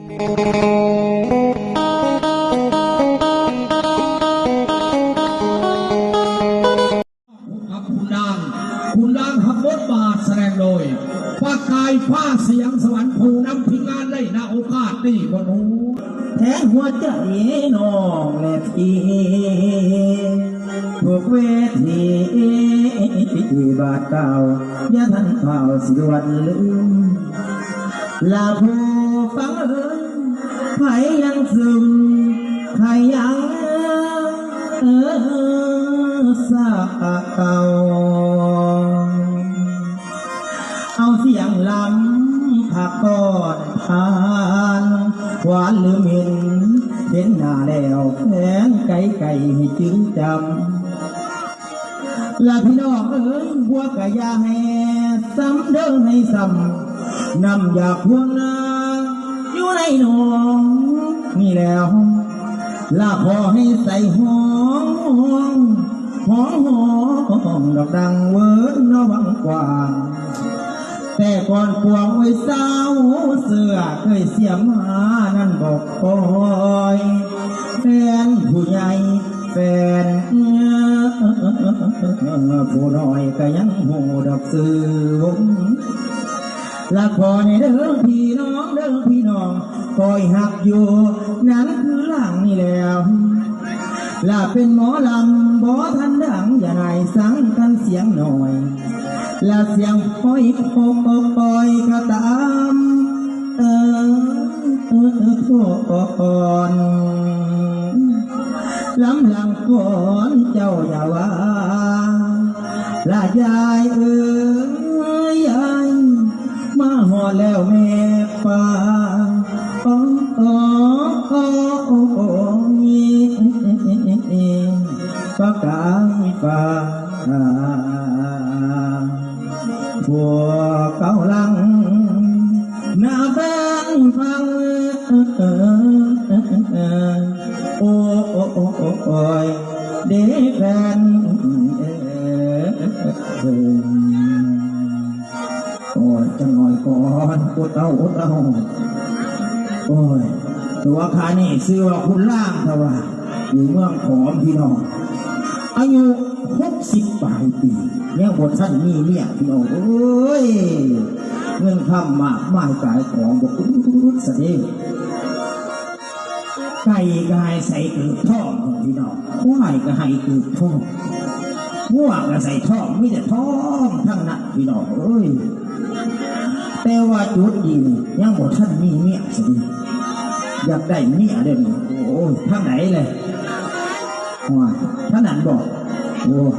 ກັບຂຸນນາງ, ຂຸນນາງຮັບບົດບາດສະແດງໂດຍ ປະກາຍຟ້າສະຫຍາງສະຫວັນ ຜູ້ນຳທີມງານໃນ ນະໂອກາດນີ້ ບໍ່ຮູ້ ແທນຫົວໃຈນ້ອງແລະພີ່ ທຸກເວທີບາດກ້າວ ຢ່າທັນຟ້າວຊິດ່ວນລືມ ລະຜູ້ຟັງເອີຍ ໃຜຍັງຊຶມ ໃຜຍັງສາວ ເອົາສຽງລຳພາກອນຜ່ານ ຄວານລືມເຫັນ ເຫັນໜ້າແລ້ວແຟນໄກໆ ໃຫ້ຈື່ຈຳ. ລະພີ່ນ້ອງເອີຍ ບົວກະຢ່າໃຫ້ຊ້ຳເດີ ໃຫ້ຊ້ຳນ້ຳຢາກຄົນນາ ຢູ່ໃນໜອງນີ້ແລ້ວ ລະຂໍໃຫ້ໃສຫ້ອງ ຮ້ອງ ຮ້ອງ ຮ້ອງດອກດັງເວີນນະວັງກວ້າງ ແຕ່ກ່ອນປວງໄວ້ຊາວເສື້ອ ເຄີຍເສຍມານັ້ນບໍ່ຄ່ອຍ ແຟນຜູ້ໃຫຍ່ ແຟນຜູ້ນ້ອຍກະຍັງຮູ້ດອກຊື່ວົງ ລະຂໍແດ່ເດີພີ່ນ້ອງເດີພີ່ນ້ອງ ຄອຍຮັກຢູ່ນັ້ນຄືຫຼັງນີ້ແລ້ວ ລະເປັນໝໍລຳບໍ່ທັນດັງ ຢ່ານາຍສັງກັນສຽງໜ້ອຍ ລະສຽງຄອຍ ຄອຍກະຕາມ ເອີ ເອີ ເອີ ກ່ອນ ລຳຫຼັງກ່ອນເຈົ້າຢ່າວ່າ ລະຍາຍເອີຍ ຍາຍ ມາຮອດແລ້ວແມ່ປ້າ ໂອ້ ໂອ້ ໂອ້ ໂອ້ຍ ປະກາຍຟ້າ ພວກເຂົາຫຼັງໜ້າແຟນຟັງ ໂອ້ ໂອ້ ໂອ້ ໂອ້ຍ ເດແຟນເອີຍ ໂອ້ຍ ຈັກໜ້ອຍກ່ອນ ອົດເອົາ ອົດເອົາ ໂອ້ຍ ຕົວຂ້ານີ້ຊື່ວ່າຄຸນລາງ ແຕ່ວ່າ ຢູ່ເມືອງຂອມພີ່ນ້ອງ ອາຍຸຫົກສິບປາຍປີ ຍັງບໍ່ທັນມີເມຍພີ່ນ້ອງເອີຍ ເງິນຄຳມາກມາຍກາຍຂອງບໍ່ອຶດສະເດ ໄກ່ກະໃຫ້ໃສ່ເກີບທອງພີ່ນ້ອງ ຄວາຍກະໃຫ້ເກີບທອງ ງົວກະໃສ່ທອງ ມີແຕ່ທອງທັງນັ້ນພີ່ນ້ອງເອີຍ ແຕ່ວ່າຈຸດນີ້ຍັງບໍ່ທັນມີເມຍຊະເດ ຢາກໄດ້ເມຍເດ້ນີ້ ໂອ້ຍ ທາງໃດແລະ ໂອ້ຍ ທາງນັ້ນບໍ ໂອ້ຍ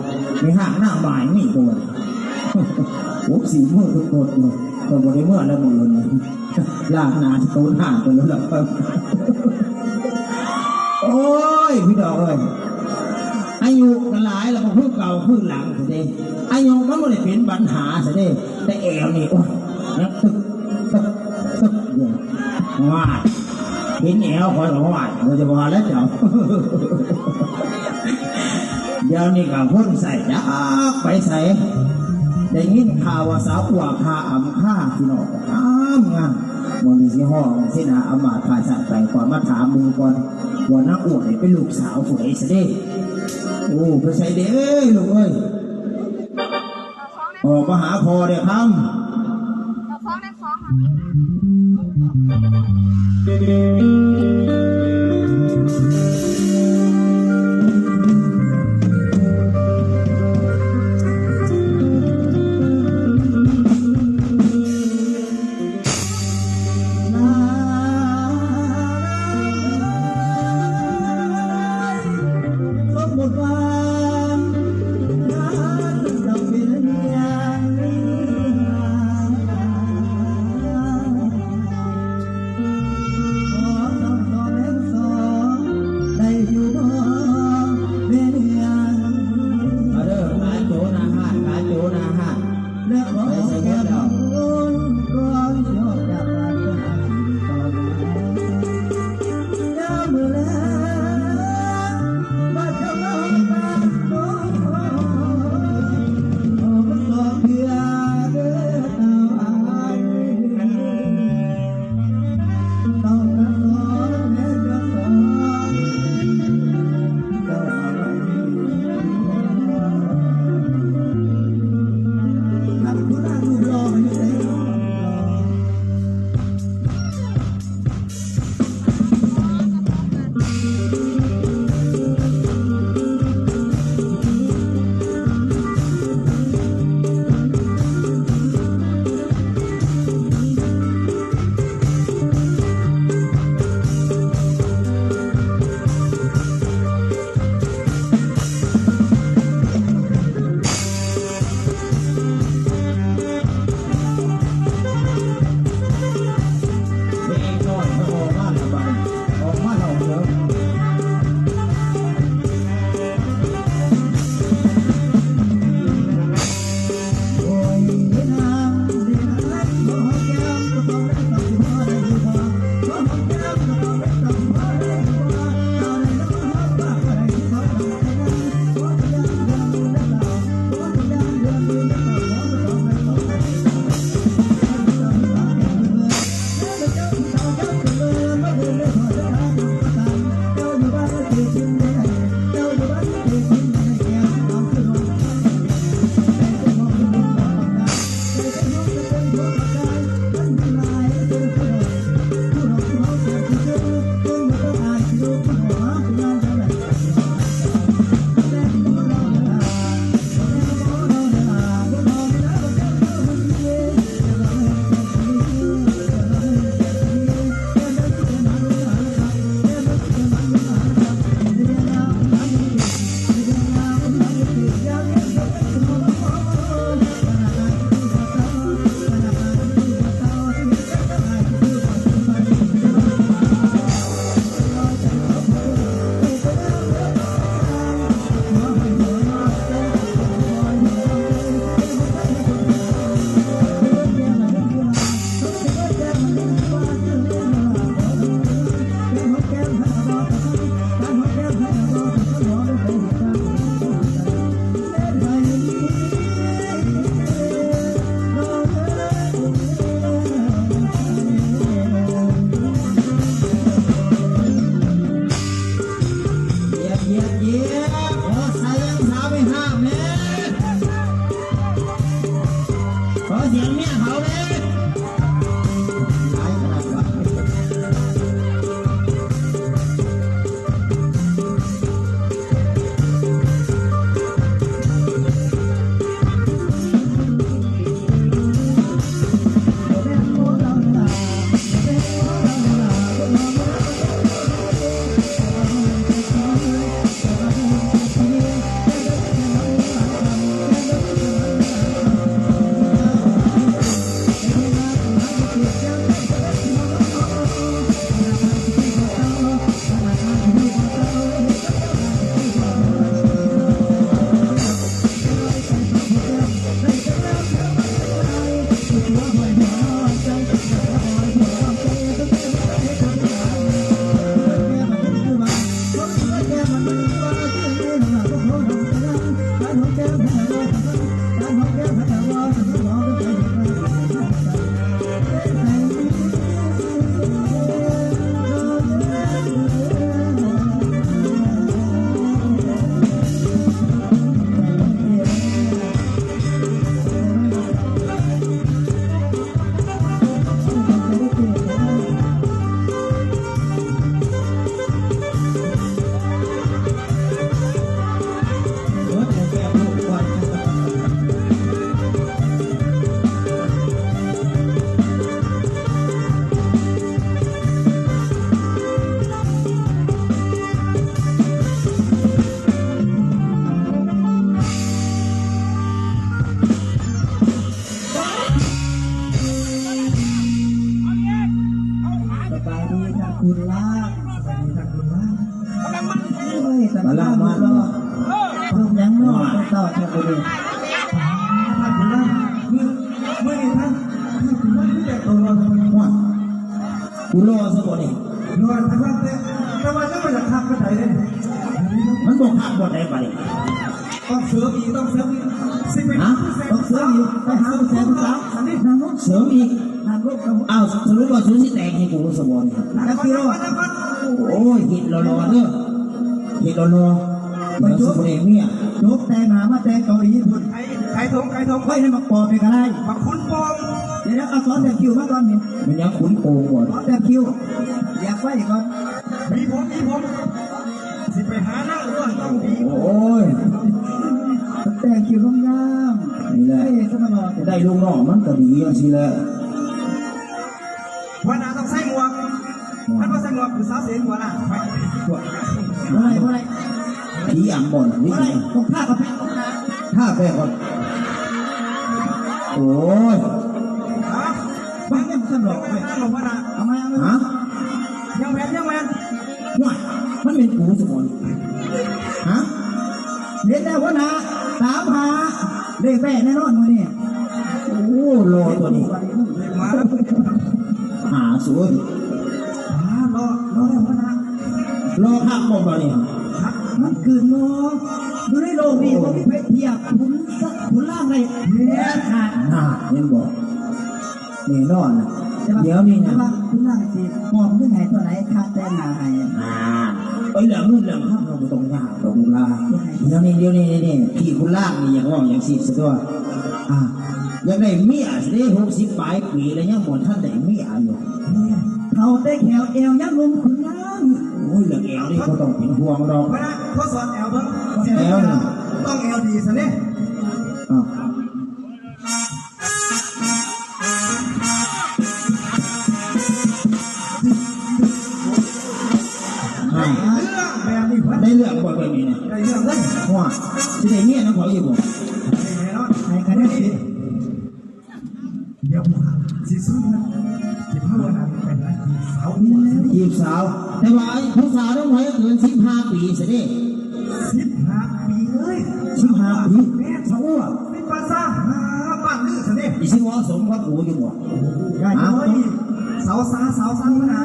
ມີຫ້າງນາງໝາຍມີບໍ່ ໂອ້ຍ ສີມືໂຕດໆ ຢູ່ ຂ້ອຍບໍ່ໄດ້ເມືອແລ້ວມື້ອື່ນນີ້ ລ້າງໜ້າໂຕນຫ້າງໄປແລ້ວ ໂອ້ຍ ພີ່ນ້ອງເອີຍ ອາຍຸກໍຫຼາຍແລ້ວ ບໍ່ຄືເກົ່າຄືຫຼັງຊະເດ ອາຍຸມັນບໍ່ໄດ້ເປັນບັນຫາຊະເດ ແຕ່ແອວນີ້ ໂອ້ຍ ຍັງຕຶກຕຶກຕຶກຢູ່ ວ້າຍ ເຫັນແອວຂ້ອຍກໍ ວ້າຍ ບໍ່ຈະວ່າແລ້ວເຈົ້າ ດຽວນີ້ກໍຄົນໃສ່ຈັກໄປໃສ ໄດ້ຍິນຂ່າວວ່າສາວອ້ວກຫາອຳຄາພີ່ນ້ອງ ງາມໆ ມື້ນີ້ຊິຮ້ອງເສນາອຳມາດພາສັດໄປ ຂໍມາຖາມເບິ່ງກ່ອນ ວ່ານາງອ້ວກນີ້ເປັນລູກສາວຜູ້ໃດຊະເດ ໂອ້ ໄປໃສເດ້ລູກເອີຍ ອອກມາຫາພໍ່ເດ້ຄຳ. ຢຽບ ຢຽບ ຢຽບ ຂໍສາຍແລ່ນສາວໄປຫ້າມແດ່ ຂໍສຽງເມຍເຂົາແດ່. ສະບາຍດີທ່ານຄຸນລາ ສະບາຍດີທ່ານຄຸນລາ. ໂອ້ຍ ກຳລັງມັນເນາະ ເອີ ເພິ່ນຍັງເນາະ ເຈົ້າເຈົ້າບໍ່ໄດ້ ທ່ານຄຸນລາ ມື້ ມື້ນີ້ທ່ານ ທ່ານຄຸນລາຄືແຕ່ງຕົວຫຼໍ່ແທ້ ວ່າ ກູຫຼໍ່ຊະບໍ່ນີ້ ຫຼໍ່ແທ້ ແຕ່ ແຕ່ວ່າຍັງບໍ່ຢາກຄັກປານໃດເດ້ ມັນບໍ່ຄັກບ່ອນໃດບາດນີ້? ຕ້ອງເສີມອີກ ຕ້ອງເສີມອີກ ຊິໄປຫາ ຮະ? ຜູ້ແສນ ຕ້ອງເສີມອີກ ໄປຫາຜູ້ແສນຜູ້ສາວ ອັນນີ້ນາງນົກເສີມອີກ ນາງນົກ ອ້າວ ສະຫຼຸບວ່າສູຊິແຕ່ງໃຫ້ກູສະບໍ່ນີ້? ໂອ້ຍ ເຮັດຫຼໍ່ໆເດີ ເຮັດຫຼໍ່ໆ ໄປຈົບ ເດີ ເມຍ ຈົບແຕ່ງໜ້າມາແຕ່ງເກົາຫຼີພຸ້ນ ໄປ ໄປຖົງ ໄປຖົງ ຂ້ອຍໃຫ້ບັກປອບນີ້ກໍໄດ້ ບັກຂຸນປອມ ດຽວໆ ເອົາສອນແຕ້ມຄິ້ວມາກ່ອນນີ້ ແມ່ນຫຍັງຂຸນໂປ່ງບໍ່? ສອນແຕ້ມຄິ້ວ ຢາກໄວ້ກ່ອນ ມີຜົມ ມີຜົມ ຊິໄປຫານາງອ້ວນຕ້ອງດີ ໂອ້ຍ ແຕ່ງຄິ້ວງາມໆ ນີ້ແຫຼະ ເອີ ສະມານອນ ໄດ້ລູກນ້ອງມັນກໍດີຈັ່ງຊີ້ແຫຼະ ຫົວໜ້າຕ້ອງໃສ່ໝວກ ຄັນບໍ່ໃສ່ໝວກ ຜູ້ສາວຊິເຫັນຫົວໜ້າ ບໍ່ໄດ້ ບໍ່ໄດ້ ຜີອຳບໍ່ນະ ບໍ່ໄດ້ ຕ້ອງທາກາແຟ ທາແປ້ງກ່ອນ ໂອ້ຍ ຮະ ເບິ່ງແມ່ນບໍ່ທັນດອກ ເອົາໃໝ່ ເອົາໃໝ່ ຮະ ຍັງແມ່ນ ຍັງແມ່ນ ວ້າຍ ມັນແມ່ນກູສະບໍ່ນີ້ ຮະ ເຫັນແລ້ວຫົວໜ້າ ສາມຫ້າ ເລກແປດແນ່ນອນມື້ນີ້ ໂອ້ ຫຼໍ່ຕົວນີ້ ມາ ຫາສູນ ອ່າ ຫຼໍ່ ລໍຄັກບໍ່ບາດນີ້? ຄັກ ມັນຄືເນາະ ຢູ່ໃນໂລກນີ້ບໍ່ມີໃຜທຽບຂຸນ ຂຸນລາງໄດ້ເດັດຂາດ. ນະ ເຫັນບໍ່? ແນ່ນອນນະ. ດຽວນີ້ນະ ແຕ່ວ່າຂຸນລາງຊິມອບເງິນໃຫ້ເທົ່າໃດ ຄ່າແຕ່ງໜ້າໃຫ້? ອ່າ ເອີຍ ເລື່ອງເງິນເລື່ອງຄຳເຮົາບໍ່ຕ້ອງຍາກດອກລູກຫຼານ. ດຽວນີ້ ດຽວນີ້ ນີ້ ພີ່ຂຸນລາງນີ້ຢາກເວົ້າຫຍັງຊີ້ຊະຕົວະ ອ່າ ຢາກໄດ້ເມຍຊິເດ້ ຫົກສິບປາຍປີແລ້ວຍັງບໍ່ທັນໄດ້ເມຍຢູ່. ເຖົ້າແຕ່ແຂ້ວແອວຍັງໜຸ່ມຂຸນລາງ. ໂອ້ຍ ເລື່ອງແອວນີ້ບໍ່ຕ້ອງເປັນຫ່ວງດອກ. ເວລາເຂົາສອນແອວເບິ່ງ ແອວນີ້ຕ້ອງແອວດີຊະເດ້. ອ້າວ ໄດ້ເລື່ອງແບບນີ້ ໄດ້ເລື່ອງບໍ່ແບບນີ້ນະ? ໄດ້ເລື່ອງເລີຍ. ວ່າ ຊິໄດ້ເມຍນຳເຂົາຢູ່ບໍ່? ໄດ້ແນ່ນອນ ໃຫ້ຄະແນນສິບ. ດຽວຜູ້ຂ້າຊິຊວນ ຊິພາວະນາໄປຫາຈີບສາວ. ຈີບສາວ ແຕ່ວ່າໄອ້ຜູ້ສາວນຳໃຜເກີນສິບຫ້າປີຊະເດ້. ສິບຫ້າປີເອີຍ. ສິບຫ້າປີ ແມ່ນຊະອ້ວ ເປັນພາສາບ້ານລືຊະເດ້. ອີຊິເໝາະສົມກັບກູຢູ່ບໍ່? ໂອ້ຍ ສາວຊາ ສາວຊານະ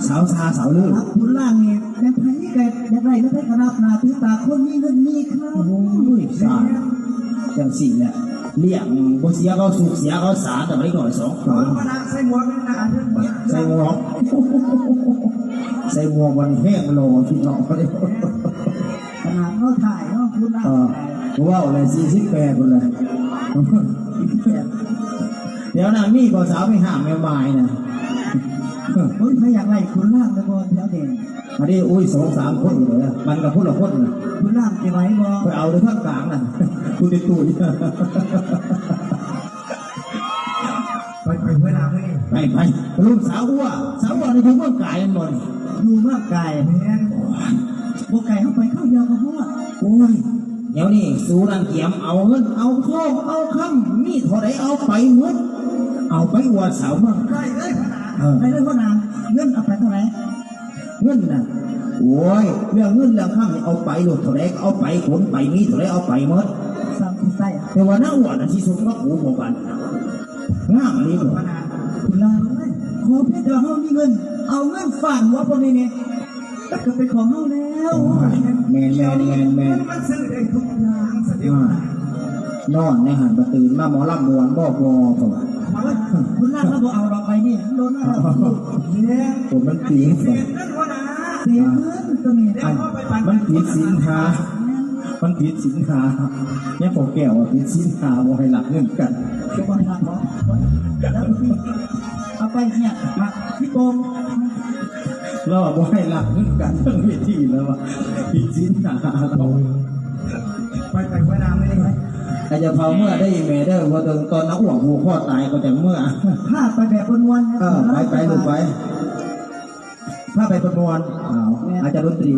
ສາວຊາສາວລື. ບຸນລ່າງນີ້ແມ່ນໃຜກໍຢາກໄດ້ ແມ່ນໃຜກໍນັບໜ້າຖືຕາ ຄົນມີເງິນມີຄຳ. ໂອ້ຍ ສາ ຈັ່ງຊີ້ແຫຼະ. ລ້ຽງບໍ່ເສຍເຂົາສຸກ ເສຍເຂົາສາ ແຕ່ວ່າເດັກນ້ອຍສອງຄົນ ໃສ່ໝວກ ໃສ່ໝວກ ໃສ່ໝວກມັນແຮງຫຼໍ່ພີ່ນ້ອງ. ຂະໜາດເຮົາຖ່າຍເນາະ ຄຸນລາວ ເອີ ເວົ້າແລ້ວສີ່ສິບແປດພຸ້ນແຫຼະ. ດຽວນະ ມີບໍ່ສາວໄປຫ້າມແມ່ໝ້າຍນະ? ໂອ້ຍ ໃຜຢາກໄລ່ຄຸນລາວແຕ່ບໍ່ແຖວແດງ. ອັນນີ້ ໂອ້ຍ ສອງສາມຄົນເລີຍ ມັນກັບຄົນລະຄົນນະ. ຄຸນລາມຊິໄຫວບໍ່? ຂ້ອຍເອົາເລີຍພາກກາງນະ ຜູ້ຕິດຕຸ້ຍ. ໄປ ໄປເວລາມື້ນີ້ ໄປ ໄປ ລຸງສາວອ້ວ ສາວອ້ວນີ້ຢູ່ເມືອງກາຍແມ່ນບໍ່? ຢູ່ເມືອງກາຍ. ແມ່ນ. ໂອ້ຍ ບໍ່ໄກ ເຮົາໄປຄາວດຽວກໍຮອດ. ໂອ້ຍ ດຽວນີ້ສູນັ້ນກຽມເອົາເງິນເອົາທອງເອົາຄຳ ມີເທົ່າໃດເອົາໄປໝົດ ເອົາໄປອວດສາວເມືອງກາຍເລີຍ. ເອີ ໄປເລີຍຫົວໜ້າ ເງິນເອົາໄປເທົ່າໃດ? ເງິນນະ ໂອ້ຍ ເລື່ອງເງິນເລື່ອງຄຳນີ້ເອົາໄປໂລດ ເທົ່າໃດກໍເອົາໄປ ຂົນໄປ ມີເທົ່າໃດເອົາໄປໝົດ. ສ່ຳຊິໃຊ້ ແຕ່ວ່ານາອ້ວນນະຊິສົມກັບກູບໍ່ບາດ ງາມອີ່ຫຼີບໍ່? ພຸ້ນລະ ເອີຍ ຂໍພຽງແຕ່ວ່າເຮົາມີເງິນ ເອົາເງິນຟາດຫົວພວກນີ້ນີ້ ກໍເປັນຂອງເຮົາແລ້ວ. ໂອ້ຍ ແມ່ນໆໆໆ ມັນຊື້ໄດ້ທຸກຢ່າງຊະເດ. ອ່າ ນອນໃນຫັ້ນ ບາດຕື່ນມາໝໍລຳມ່ວນບໍ່ ບໍ່ ເພິ່ນວ່າ ໂອ້ຍ ບຸນລາງລະບໍ່ເອົາດອກໃບນີ້ ໂດນລະ ໂອ້ ມັນຕີ ເສຍເງິນ ເສຍເງິນຕົວນີ້ ອັນ ມັນຜິດສິນຫ້າ ມັນຜິດສິນຫ້າ ຍາພໍ່ແກ້ວວ່າຜິດສິນຫ້າ ບໍ່ໃຫ້ລັກເງິນກັນ. ຈະບໍ່ໃຫ້ລັກບໍ່? ເອົາໄປເຮັດໝາກພິໂປ່ງ. ລາວວ່າບໍ່ໃຫ້ລັກເງິນກັນເທິງເວທີ ລາວວ່າຜິດສິນຫ້າ. ໄປ ໄປຫົວໜ້າມື້ນີ້ ໃຫ້ເຈົ້າພາເມືອໄດ້ອີ່ແມ່ເດີ ບໍ່ເຖິງຕອນນາອ້ວນຜູກຄໍຕາຍກໍຈັ່ງເມືອ. ພາໄປແບບມ່ວນໆ. ເອີ ໄປ ໄປລູກໄປ ພາໄປມ່ວນໆ. ອ້າວ ແມ່ນ ອາຈານດົນຕີ.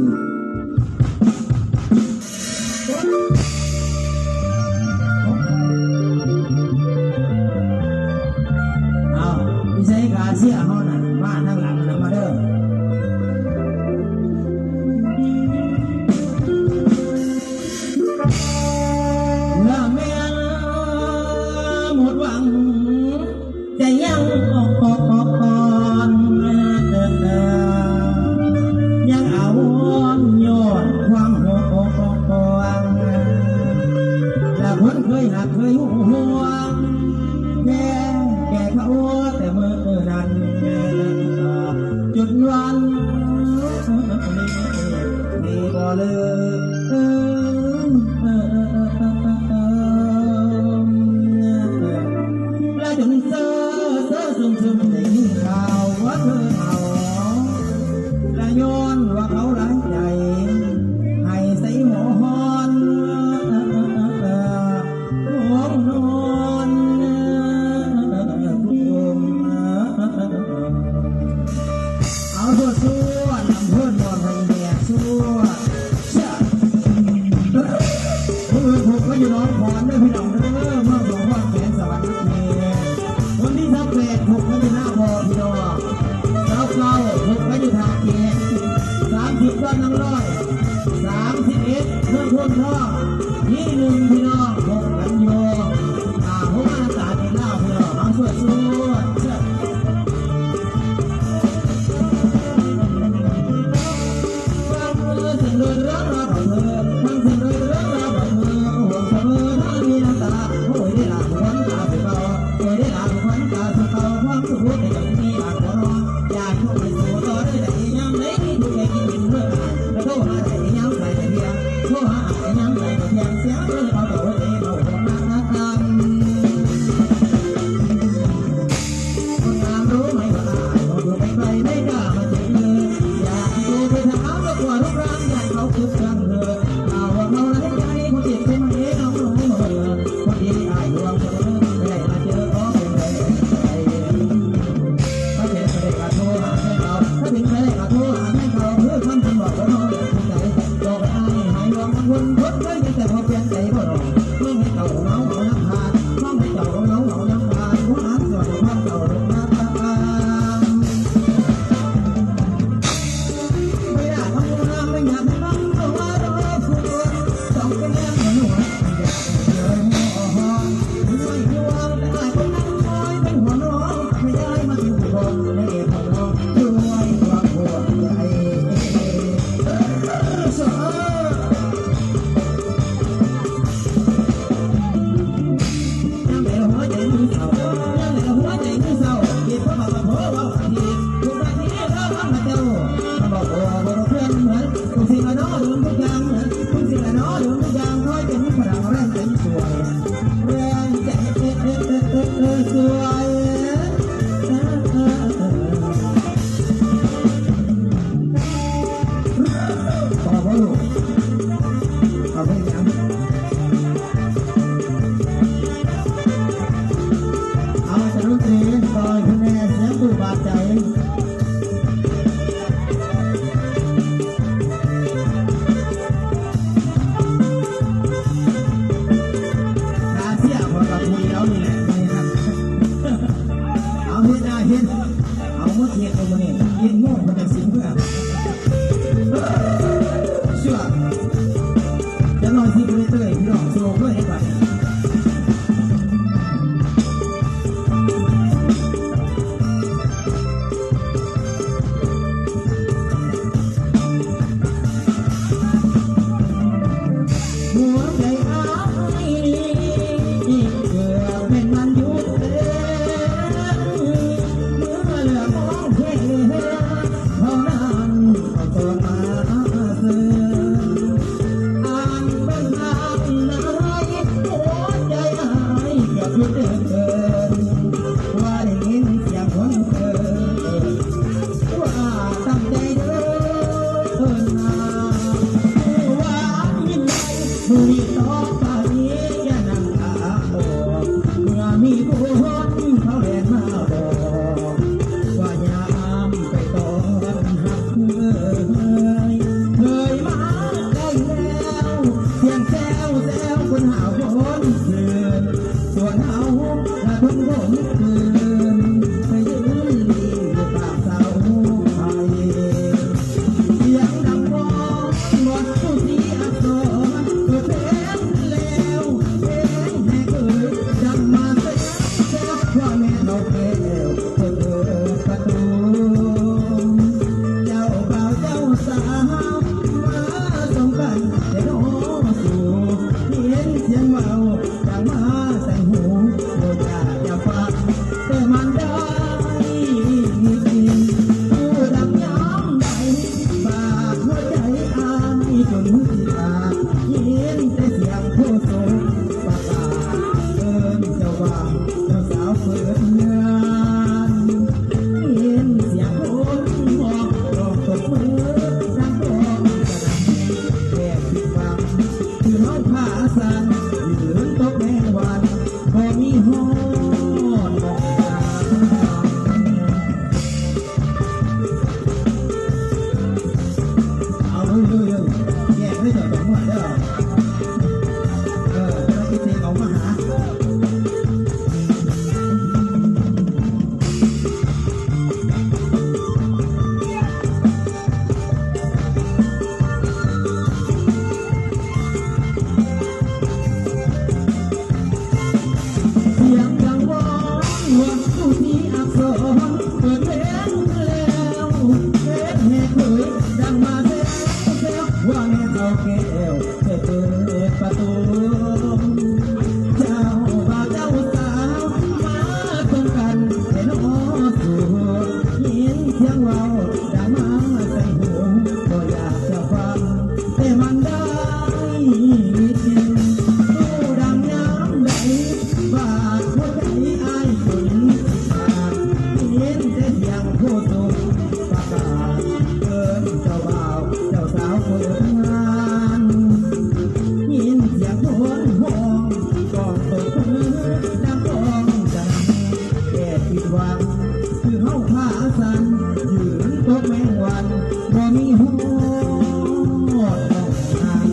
ເອົາ ຢູ່ໃສກາເຊຍເຮົານັ້ນ ມາທາງຫຼັງນຳມາເດີ. ລະແມ່ນໝົດຫວັງ ໃຈຍັງອ່ອນ ຍັງອາວອນຍ້ອນຄວາມຫົກຫົກຫົກຫົກ ລະຄົນເຄີຍຮັກເຄີຍຫວງ ແທ້ແກ່ເຂົາແຕ່ມື້ນັ້ນ ຈົນວັນນີ້ບໍ່ລືມ. ລະຈົນເຊີເຊີຊຶມຊຶມໄດ້ຍິນຂ່າວວ່າເທີເຖົ້າ ລະຍ້ອນວ່າເຂົາຫຼາຍໃຈ ໃຫ້ໃສ່ໝໍຮ້ອນໂຮງນອນ. ເອົາ ສວດໆ ລຳເພີນນອນໃຫ້ແດກ ສວດ. ມື້ອື່ນພົບກັນຢູ່ໜອງຂອນເດີພີ່ນ້ອງເດີ ເມືອງໜອງຂອນ ແຂວງສະຫວັນນະເຂດ. ວັນທີຊາວແປດ ພົບກັນຢູ່ນາບໍ່ພີ່ນ້ອງ. ຊາວເກົ້າ ພົບກັນຢູ່ທ່າແຂກ. ສາມສິບ ດອນນາງລອຍ. ສາມສິບເອັດ ເມືອງໂພນທອງ. ທີໜຶ່ງພີ່ນ້ອງ ພົບກັນຢູ່ ອ່າ ໂຮງງານນ້ຳຕານເອລາວ ພີ່ນ້ອງ. ເອົາ ສວດໆ. ເຂົາບອກວ່າບໍ່ເປັນເໝືອນທຸກສິ່ງລະເນາະ ເດີມທຸກຢ່າງເໝືອນທຸກສິ່ງລະເນາະ ເດີມທຸກຢ່າງ ຄອຍເປັນພະລັງແຮງເປັນຊ່ວຍ ແຮງໃຈຊ່ວຍ. ພໍບໍ່ລູກ? ເອົາເພງຫຍັງ? ເອົາ ອາຈານດົນຕີ ຊ່ອຍເພິ່ນແດ່ ສຽງຕູ້ບາດໃຈ. ກາເຊຍ ຂ້ອຍກໍຜູ້ດຽວນີ້ແຫຼະ ເອົາ ເຮັດ ເຮັດ ເອົາໝົດເຂດເລີຍມື້ນີ້ ກິນໂມງເພິ່ນຈັ່ງຊິເມືອ ເຊື່ອ ຈັກໜ່ອຍຊິບໍ່ໄດ້ເຕີຍ ພີ່ນ້ອງ ສະຫຼົບເລີຍເດ້ບາດນີ້. ຫົວໃຈອ້າຍນີ້ ເກືອບແມ່ນມັນຢຸດເຕັ້ນ ເມື່ອເຫຼືອມອງເຫັນເທົ່ານັ້ນ ກໍຕ້ອງມາເຊີນ ອັນເບິ່ງທາງໃນ ຫົວໃຈອ້າຍກໍຢຸດເຕັ້ນ ວ່າໄດ້ຍິນສຽງຄົນເອີ້ນ ວ່າຕັ້ງໃຈເດີນໜ້າ ວ່າຍິນໄດ້ ມື້ນີ້ຕໍ່ໄປຢ່ານັ່ງຖ້າອອກ ເມື່ອມີຄົນເຂົາແລ່ນມາບອກ ວ່າຍາມໄປຕ້ອນຮັບເອີຍ ເຄີຍມາໄກແລ້ວ ພຽງແຊວແຊວຄົນຫາວຄົນຊື່ນ ສ່ວນເຮົາລະທົນຄົນຄືນ ໄປຢືນຢູ່ປາກເສົາໄມ້ ສຽງດັງວອນວອນ ຜູ້ທີ່ອັກສອນ ເປີດເພງແລ້ວ ເພງແຮກເອີຍ ດັງມາແຊວແຊວ ວ່າແມ່ເຖົ້າແກ້ວ ເພິ່ນເປີດປະຕູ ເຈົ້າບ່າວເຈົ້າສາວ ມາສົມກັນແທ້ໜໍສູ່ ໄດ້ຍິນສຽງເວົ້າ ຈາກມາໃສ່ຫູ ບໍ່ຢາກຈະຟັງ ແຕ່ມັນໄດ້ຍິນ ຜູ້ດັງຍາມໃດ ບາດຫົວໃຈອ້າຍຈົນຊິຂາດ ຍິນແຕ່ສຽງໂຄສົກປະກາດ ເອີ້ນເຈົ້າບ່າວເຈົ້າສາວເປີດງານ ຍິນສຽງຄົນຮ້ອງ ຮ້ອງຕົບມື ດັງກ້ອງສະໜັ່ນ ແບບຜິດຫວັງ ຄືເຮົາຂາສັ່ນ ຢືນຕົກແມງວັນ ບໍ່ມີຮອດໝ່ອງກາງ. ເອົາ ລຸຍໆ ແຍກເດີ ເຈົ້າຕ້ອງເມືອເດີ ເອີ ກຳລັງຊິເຕະອອກມາຫາ. ສຽງດັງວອນວອນ ຜູ້ທີ່ອັກສອນເປີດເພງແລ້ວ ເພງແຮກເຜີຍ ດັງມາແຊວແຊວ ວ່າແມ່ເຖົ້າແກ້ວ ເພິ່ນເປີດປະຕູ ເຈົ້າບ່າວເຈົ້າສາວ ມາສົມກັນແທ້ໜໍສູ່ ຍິນສຽງເວົ້າ ດັງມາໃສ່ຫູ ບໍ່ຢາກຈະຟັງ ແຕ່ມັນໄດ້ຍິນ ຜູ້ດັງຍາມໃດ ບາດຫົວໃຈອ້າຍຈົນຊິຂາດ ຍິນແຕ່ສຽງໂຄສົກປະກາດ ເອີ້ນເຈົ້າບ່າວເຈົ້າສາວເປີດງານ ຍິນສຽງຄົນຮ້ອງ ກ້ອງຕົບມື ດັງກ້ອງສະໜັ່ນ ແບບຜິດຫວັງ ຄືເຮົາຂາສັ່ນ ຢືນຕົກແມງວັນ ບໍ່ມີຮອດໝ່ອງນັ່ງ.